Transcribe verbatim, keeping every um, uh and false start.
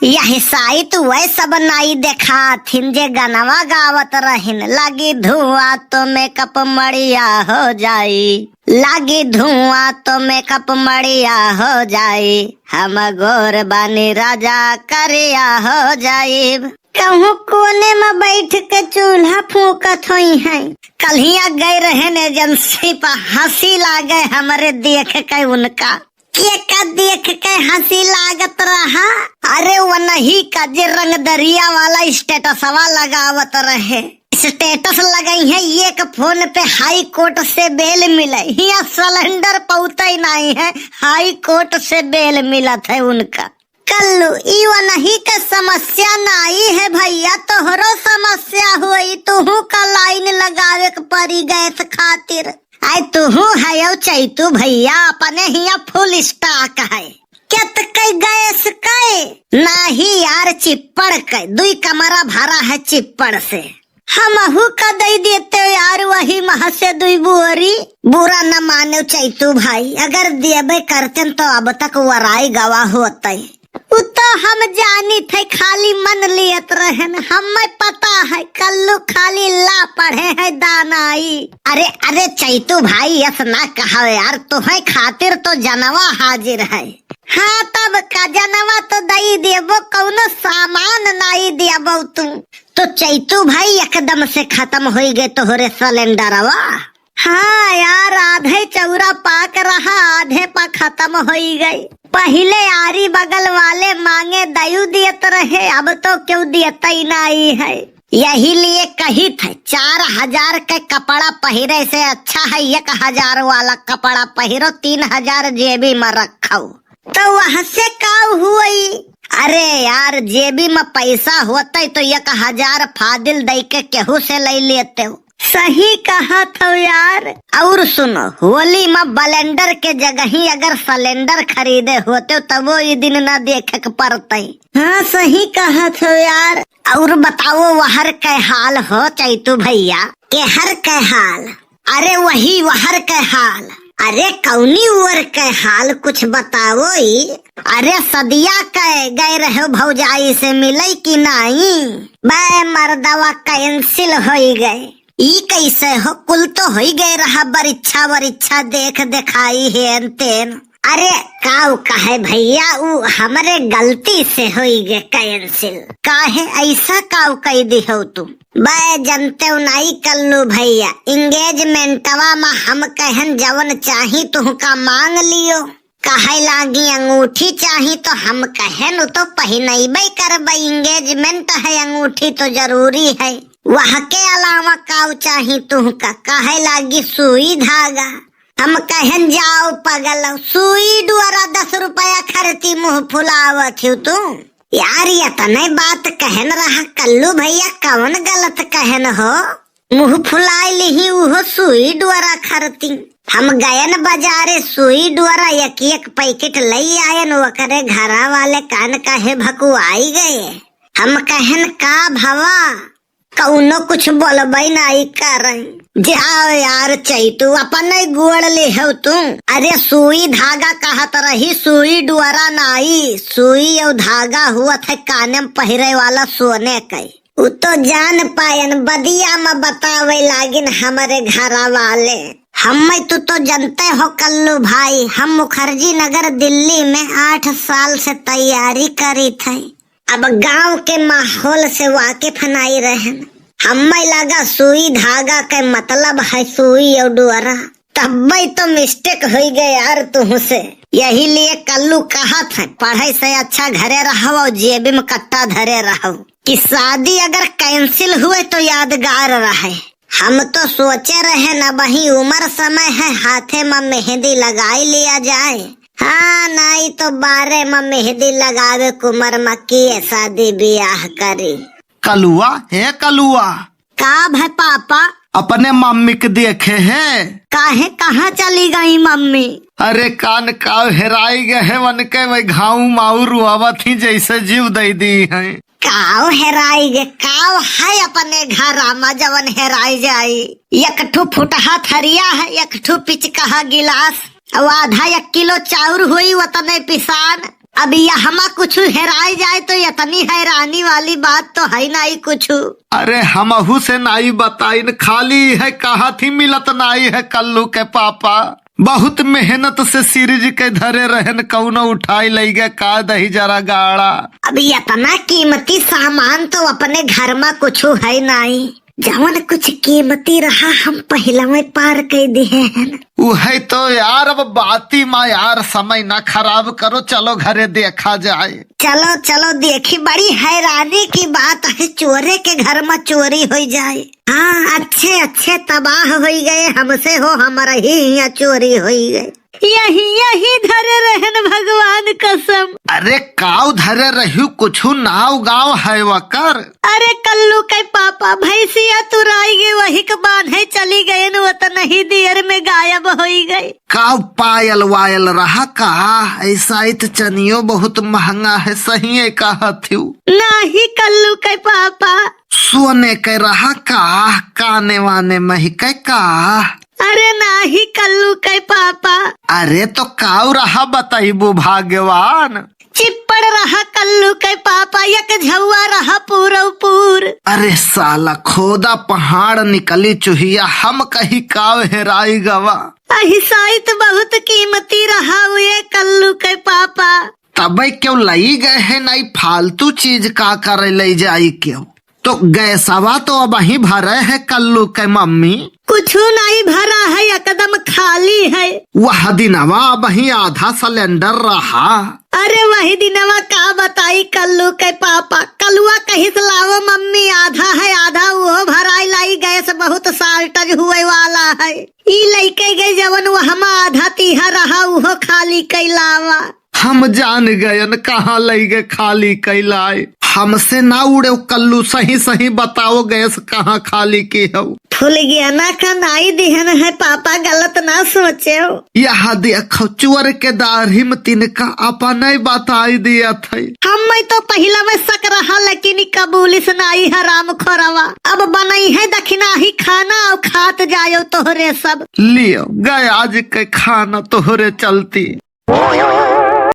यह साइत वह सब नाई देखाथिन जे गनवा गावत रहिन, लागी धुआं तो मेकअप मड़िया हो जाई, लागी धुआं तो मेकअप मड़िया हो जाई, हम गोर बानी राजा करिया हो जाइब। कहूँ कोने में बैठ के चूल्हा फूंकत होई हैं। कल्हिया गए रहन एजेंसी पर, हंसी लागे हमरे देख के उनका। के का देख के हंसी लागत रहा? अरे वनही का जे रंगदरिया वाला स्टेटसवा लगावत रहे। स्टेटस लगई है एक फोन पे हाई कोर्ट से बेल मिले, हिया सिलेंडर पहुँचई नाई है, हाई कोर्ट से बेल मिलत है उनका। कल्लू, ई वनही के समस्या नाई है भैया, तोहरो समस्या होई, तुहू का लाइन लगावे के परी गैस खातिर। आय तुहू हयौ चैतू भैया, अपने हिया फुल स्टॉक है। केत कई गैस कई? नाही यार, चिप्पड़ कई, दुई कमरा भरा है चिप्पड़ से। हमहू का दई देते यार, वही मह से दुई बोरी। बुरा न माने चैतू भाई, अगर देबे करतेन तो अब तक वराई गवा होतई। उ तो हम जानी थे, खाली मन लियत रहन, हमें पता है कल्लू खाली ला पढ़े है दानाई। अरे, अरे चैतू भाई, यस ना कहो यार, तुहे खातिर तो जनवा हाजिर है। हाँ, तब का जनवा तो दई देबो, कौनो सामान नाई देबो तू। तो चैतू भाई एकदम से खत्म होई गए तोहरे सिलेंडरवा। हाँ यार, आधे चौरा पाक रहा, आधे पा खत्म होई गई। पहिले आरी बगल वाले मांगे दयू दियत रहे, अब तो क्यों दियत ही नाई है। यही लिए कही थे, चार हजार के कपड़ा पहिरे से अच्छा है एक हजार वाला कपड़ा पहिरो, तीन हजार जेबी में रखो। तो वह से का हुई? अरे यार, जेबी में पैसा होते तो एक हजार फादिल दई के केहू से ले लेते हो। सही कहत हो यार। और सुनो, होली में बलेंडर के जगही अगर सिलेंडर खरीदे होते तबो ई दिन ना देखे के पड़ते। हाँ, सही कहत हो यार। और बताओ, वहर के हाल हो चैतू भैया? केहर के हाल? अरे वही वहर के हाल। अरे कौनी उअर के हाल, कुछ बताओ ई। अरे सदिया के गए रहो भौजाई से मिले कि नाई? बे मर्दवा कैंसिल होई गए। ई कैसे हो? कुल तो होई गए रहा, बरिच्छा वरिच्छा देख देखाई हेन तेन। अरे काव कहे भैया, उ हमरे गलती से होई गे कैंसिल। काहे ऐसा काव कई दिहो तू? बे जनते नाई कल्लू भैया, एंगेजमेंटवा में हम कहन जवन चाही तुहका मांग लियो। कहे लागी अंगूठी चाही तो हम कहन उ तो पहिनैबे करबे, एंगेजमेंट है, अंगूठी तो जरूरी है। वह के अलावा काव चाही तुहका? कहे लागी सुई धागा। हम कहन जाओ पगल, सुई डुअरा दस रुपया खरती मुँह फुलावत हो तू। यार, यतने बात कहन रहा कल्लू भैया, कवन गलत कहन हो? मुँह फुलाए लिही उहो सुई डुअरा खरती। हम गयन बजारे सुई डुअरा एक एक पैकेट लई आयन, ओकरे घरा वाले कान काहे भकुआई गए। हम कहन का भवा, कौनो कुछ बोलबे नाई करई। जाओ यार चैतू, अपने गोड़ लेहो तू। अरे सुई धागा कहत रही, सुई डुअरा नाई, सुई और धागा हुआ थे काने में पहिरे वाला सोने के। उ तो जान पायन, बदिया में बतावे लागिन हमरे घरा वाले। हमें तू तो जनते हो कल्लू भाई, हम मुखर्जी नगर दिल्ली में आठ साल से तैयारी करी थे। अब गांव के माहौल से वाकिफ नाई रहन। हमें लगा सुई धागा के मतलब है सुई और डुअरा। तब्बे तो मिस्टेक होई गए यार तुहसे। यही लिए कल्लू कहत है, पढ़ाई से अच्छा घरे रहो और जेबी में कट्टा धरे रहो, कि शादी अगर कैंसिल हुए तो यादगार रहे। हम तो सोचे रहे न, वही उम्र समय है, हाथे में मेहंदी लगाई लिया जाए। हाँ, नाई तो बारे में मेहंदी लगावे के उम्र में किए शादी ब्याह करी। कलुआ, हे कलुआ। का भय पापा? अपने मम्मी के देखे है? काहे, कहाँ चली गई मम्मी? अरे कान काव हेराई गए है, वन के वही घाव माऊ रुआवत ही जैसे जीव दे दी है। काव हेराई गे, काव है अपने घर आमा जवन हेराई जाई? एक ठो फुटहा थरिया है, एक ठो पिचकहा गिलास, और आधा एक किलो चाउर हुई वतने पिसान। अब यहमा कुछ हेराय जाए तो यतनी हैरानी वाली बात तो है नाई कुछ। अरे हमहू से नाई बताइन, खाली है कहा थी मिलत नाई है कल्लू के पापा। बहुत मेहनत से सिरिज के धरे रहन, कउनो उठाई लइ गए का दही जरा गाड़ा। अब यतना कीमती सामान तो अपने घर मा कुछ है नाई। जवन कुछ कीमती रहा हम पहिलवे पार कइ दिहे हन। उहै तो यार, अब बाती मा यार समय ना खराब करो, चलो घरे देखा जाए। चलो चलो देखी, बड़ी हैरानी की बात है, चोरे के घर मा चोरी होइ जाए। हाँ, अच्छे अच्छे तबाह होइ गए, हमसे हो हमरा ही हियाँ चोरी होइ गए। यही यही धरे रहन भगवान कसम। अरे काउ धरे रहू, कुछु नाव गाव है वकर? अरे कल्लू के पापा भैंसिया तुराई गए, वही के बान्हे चली गए न, वतनही दियर में गायब होइ गए। काउ पायल वायल रहा का? ऐसा इत चनियो बहुत महंगा है, सही है कहा थी। नाही कल्लू के पापा। सोने के रहा का? काने वाने मही के का? अरे नाही कल्लू के पापा। अरे तो काउ रहा बताइबू भाग्यवान? चिप्पड़ रहा कल्लू के पापा, एक झौआ रहा पूरौ पूर। अरे साला खोदा पहाड़ निकली चुहिया, हम कही काव हेराई गवा। अहिसाइत बहुत कीमती रहा उए कल्लू के पापा। तबे क्यों लई गए है नाई फालतू चीज का करे लई जाई क्यों? तो गैसवा तो अबहीं भरे है कल्लू के मम्मी। कुछु नाई भरा है, एकदम खाली है। वह दिनवा अबहीं आधा सिलेंडर रहा। अरे वही दिनवा का बताई कल्लू के पापा, कलुआ कहिस लावो मम्मी आधा है, आधा उहो भराई लाई, गैस बहुत shortage हुए वाला है। ई लइके गए जवन वहमा आधा तीहा रहा उहो खाली कइ लावा। हम जान गयन कहाँ लई गए खाली कइ लाए। हमसे ना उड़े कल्लू, सही सही बताओ गैस कहाँ खाली की हौ? फुलगियाना का नाई दिहन है पापा, गलत ना सोचेउ। यहाँ देखो चोर के दाढ़ी में तिनका अपने बताई दिया थे। हम्मे तो पहिला में शक रहा लेकिन ई कबूलिस नाई हराम खोरवा। अब बनई है दखिनाही खाना और खात जायो तोहरे सब। लियो गए आज के खाना तोहरे चलती।